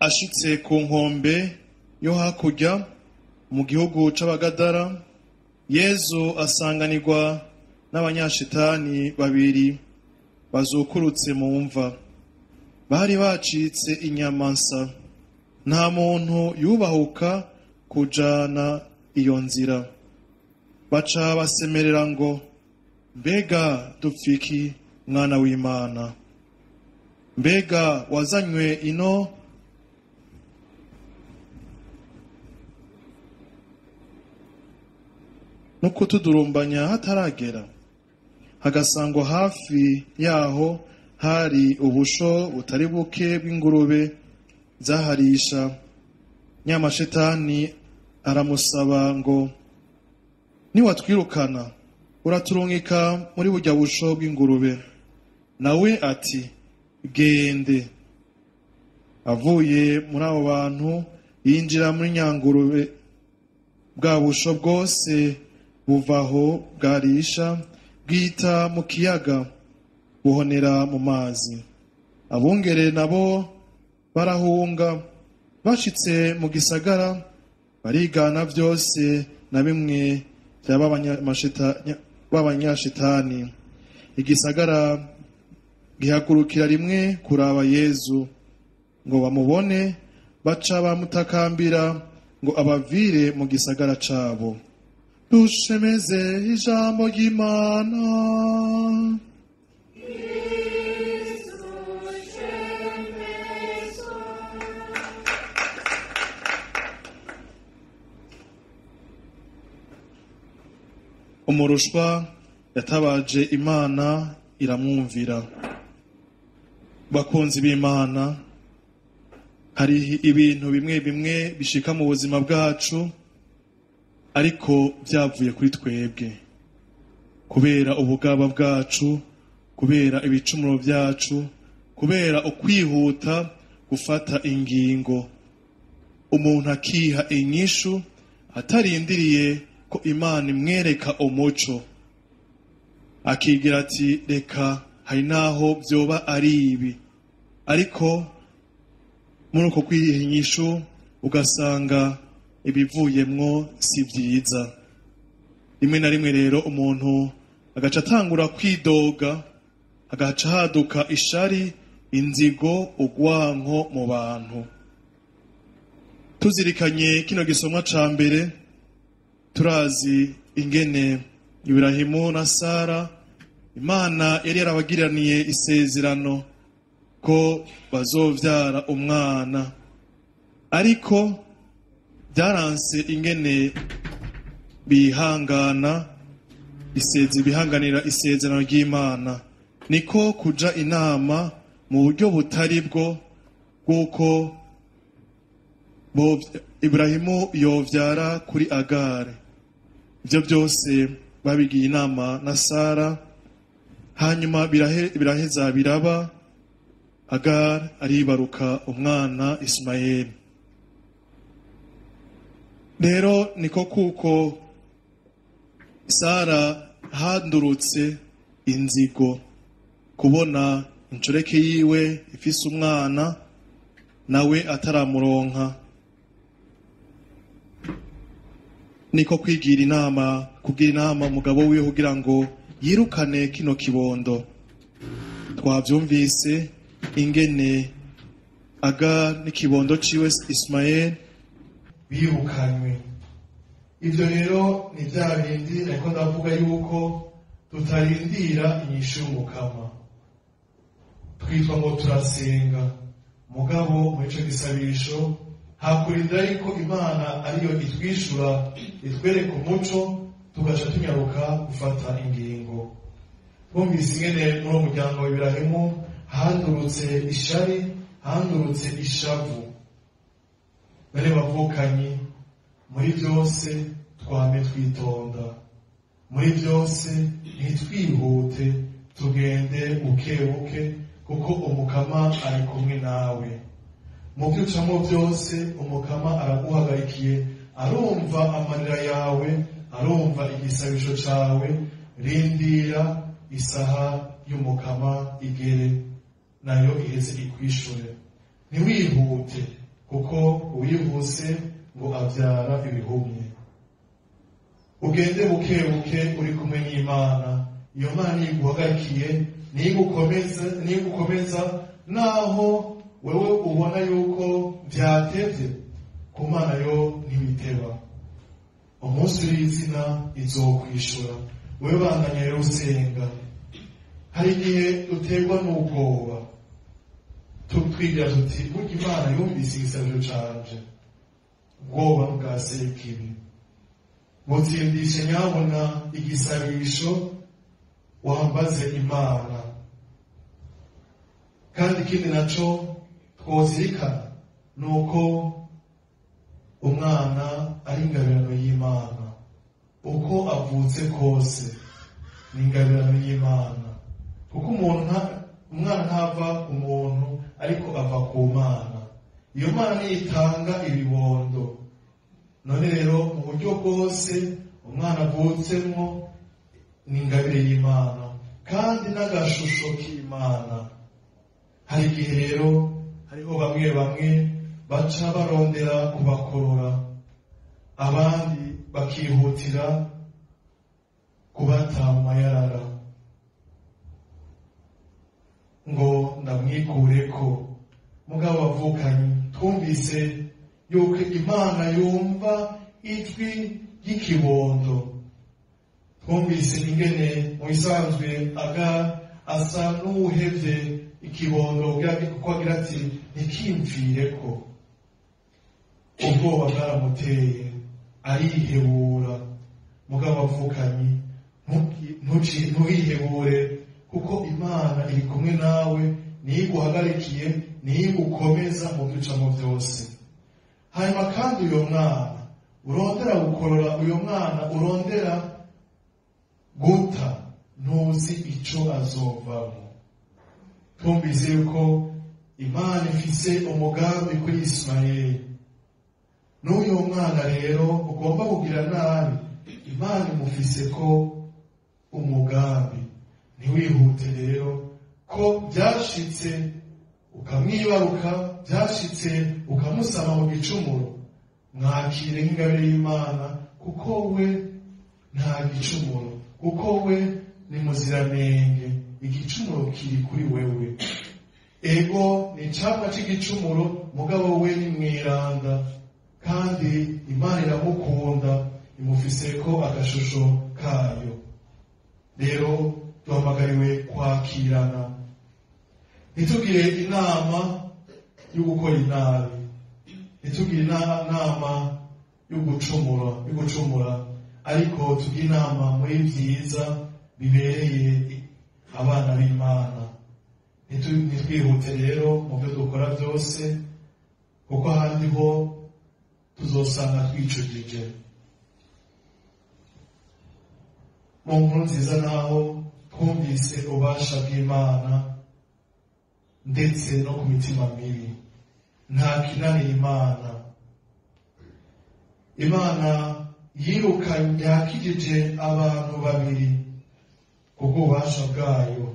Ashitse ku nkombe yo hakurya mu gihugu c'Abagadara, Yezu asanganirwa n'abanyashitani babiri bazukurutse mu mva. Bari bacitse inyama nsa, nta muntu yubahuka kujana iyo nzira. Baca basemerera ngo: "Mbega dupfiki, mwana w'Imana? Mbega wazanywe ino no kutudurumbanya hataragera?" Hagasangwa hafi yaho hari ubusho butari buke bw'ingurube zaharisha. Nyamashetani aramusaba ngo: "Niwatwirukana, uraturungika muri burya busho bw'ingurube." Nawe ati: "Gende." Avuye muri abo bantu yinjira muri nyangurube, bwa busho bwose buvaho bwarisha, bwita mu kiyaga, buhonera mu mazi. Abungere nabo barahunga, bashitse mu gisagara barigana vyose na bimwe vya b'abanyashitani. Igisagara gihagurukira rimwe kuraba Yezu ngo bamubone, baca bamutakambira ngo abavire mu gisagara cabo. Dushemeze ijambo ry'Imana. Umurushwa yatabaje Imana iramwumvira. Bakunzi b'Imana, hari ibintu bimwe bimwe bishika mu buzima bwacu ariko byavuye kuri twebwe, kubera ubugaba bwacu, kubera ibicumuro byacu, kubera ukwihuta gufata ingingo. Umuntu akiha inyishu atarindiriye ko Imana imwereka umuco, akigira ati: "Reka, hari naho byoba ari ibi." Ariko muri uko kwiha inyishu ugasanga ibivuyemwo si byiza. Rimwe na rimwe rero umuntu agaca atangura kwidoga, agaca haduka ishari, inzigo, urwanko mu bantu. Tuzirikanye kino gisomwa ca mbere, turazi ingene Iburahimu na Sara Imana yari yarabagiraniye isezerano ko bazovyara umwana, ariko byaranse ingene bihangana bihanganira isezerano ry'Imana. Niko kuja inama mu buryo butari bwo bw'uko Iburahimu yovyara kuri Agare. Ivyo byose babigiye inama na Sara, hanyuma biraheza biraba, Agar aribaruka umwana Ismaeli. Rero niko kuko Sara handurutse inzigo kubona inshoreke yiwe ifise umwana nawe ataramuronka. Niko kwigira inama, kugira inama umugabo wiwe kugira ngo yirukane kino kibondo. Twavyumvise ingene Agar n'ikibondo ciwe Ismael birukanywe. Ivyo rero ni vya bindi ariko ndavuga yuko tutarindira inyishu y'Umukama. Twitwa ngo turasenga, mugabo muri ico gisabisho hakurindira yuko Imana ariyo itwishura, itwereka umuco, tugaca tunyaruka gufata ingingo. Twumvise ingene muri uwo muryango wa Iburahimu handurutse ishari, handurutse ishavu. Bene bavukanyi, muri byose twame twitonda, muri byose ntitwihute, tugende buke buke, kuko Umukama ari kumwe nawe. Mu byo ucamo byose Umukama araguhagarikiye, arumva amarira yawe, arumva igisabisho cawe. Rindira isaha y'Umukama igere, nayo iheze ikwishure. Ntiwihute. Kuko uwihuse ngo avyara ibihumye. Ugende buke buke uri kumwe n'Imana. Iyo Mana ntiguhagarikiye, ntigukomeza, naho wewe ubona yuko vyatevye, ku Mana yo ntibiteba. Umunsi w'izina izokwishura. Wewe bandanya rero usenga. Hari igihe duterwa n'ubwoba, twigira tuti: "Burya Imana yumvise igisabiro canje." Ubwoba bwa sekibi butsindishe nyabona igisabisho, wambaze Imana. Kandi ikindi naco twozirikana ni uko umwana ari ingabirano y'Imana. Uko avutse kose ni ingabirano y'Imana, kuko umuntu, umwana ntava ku muntu, ariko ava ku Mana. Iyo Mana niyo itanga ibibondo. None rero mu buryo bwose umwana avutsemwo ni ingabire y'Imana, kandi n'agashusho k'Imana. Hari igihe rero hariho bamwe bamwe baca barondera kubakorora, abandi bakihutira kubata mu mayarara ngo ndamwikureko. Mugabo bavukanye, twumvise yuko Imana yumva ijwi ry'ikibondo. Twumvise ingene mu bisanzwe aga asa n'uwuhevye ikibondo, kuko agira ati: "Ntikimvireko." Ubwoba bwaramuteye, arihebura. Mugabo bavukanyi, ntuhihebure, kuko Imana iri kumwe nawe, niyo iguhagarikiye, niyo igukomeza mu byo ucamo byose. Hanyuma kandi uyo mwana urondera gukorora, uyo mwana urondera guta, ntuzi ico azovamo. Twumvise yuko Imana ifise umugambi kuri Isimayeli. N'uyu mwana rero ugomba kugira nabi, Imana imufise ko umugambi. Ntiwihute rero ko byashitse ukamwibaruka, byashitse ukamusama mu gicumuro. Mwakire nk'ingabire y'Imana, kuko we nta gicumuro, kuko we ni muziranenge. Igicumuro kiri kuri wewe. Ego, ni icamwa c'igicumuro, mugabo we ni mweranda, kandi Imana iramukunda, imufise ko agashusho kayo. Rero duhamagariwe kwakirana, ntitugire inama yo gukora inabi, ntitugire inama yo gucumura, ariko tugire inama muri vyiza bibereye abana b'Imana. Ntitwihute rero mu byo dukora byose, kuko ahandi ho tuzosanga twicujije. Mu nkuru nziza naho twumvise ububasha bw'Imana ndetse no ku mitima mibi. Nta kinaniye Imana. Imana yirukanye, yakijije abantu babiri kubw'ububasha bwayo.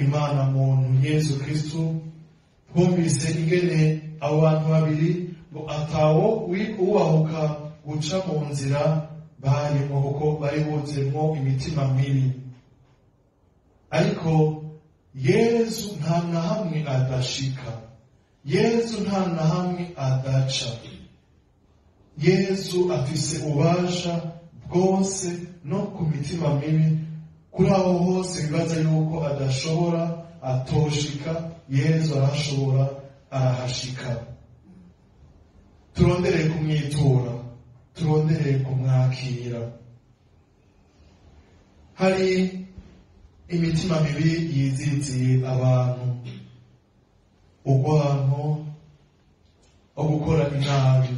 Imana muntu Yezu Kristu, twumvise ingene abo bantu babiri ngo atawo ubahuka guca mu nzira barimo, kuko bari buzuyemwo imitima mibi. Ariko Yezu nta na hamwe adashika, Yezu nta na hamwe adaca. Yezu afise ububasha bwose no ku mitima mibi. Kuri aho hose bibaza yuko adashobora, atoshika, Yezu arashobora, arahashika. Turondere kumwitura, turondere kumwakira. Hari imitima mibi yiziziye abantu, urwanko wo gukora inabi.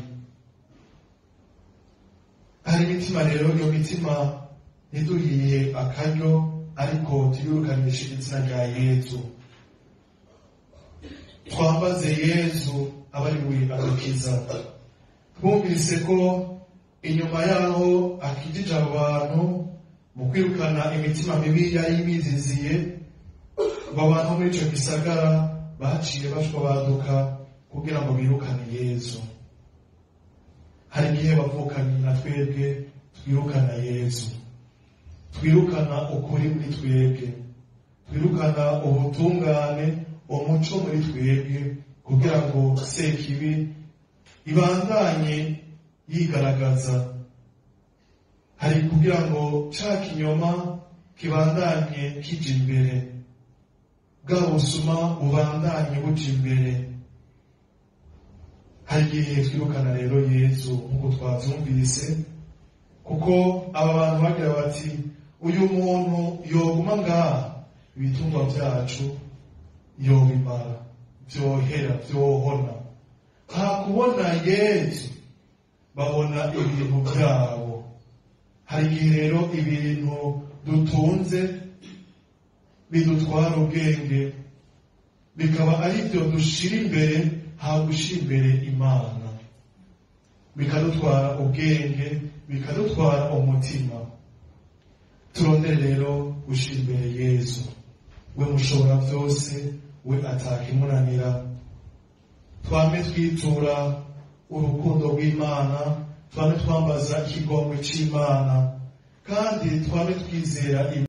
Hari imitima rero, iyo mitima ntiduhiye akaryo, ariko tuyirukanishe izina rya Yezu. Twambaze Yezu aba ari we adukiza. Twumvise ko inyuma yaho akijije abo bantu mu kwirukana imitima mibi yari ibiziziye, ngo abantu muri ico gisagara Baciye bashwa baduka kugira ngo birukane Yezu. Hari igihe bavukanye na twebwe twirukana Yezu, twirukana ukuri muri twebwe, twirukana ubutungane, umuco muri twebwe, kugira ngo Sekibi ibandanye yigaragaza. Hari kugira ngo ca kinyoma kibandanye kija imbere, bwa busuma bubandanye buja imbere. Hari igihe twirukana rero Yezu nk'uko twavyumvise, kuko aba bantu bagira bati: "Uyu muntu yoguma ngaha, ibitungwa vyacu yobimara, vyohera, vyohona." Ha kubona Yezu, babona ibintu vyabo. Hari igihe rero ibintu dutunze bidutwara ubwenge, bikaba ari byo dushira imbere ha gushira imbere Imana, bikadutwara ubwenge, bikadutwara umutima. Turondere rero gushira imbere Yezu, we mushobora byose, we atakimunanira. Twame twitura urukundo rw'Imana, twame twambaza ikigongwe c'Imana, kandi twame twizera.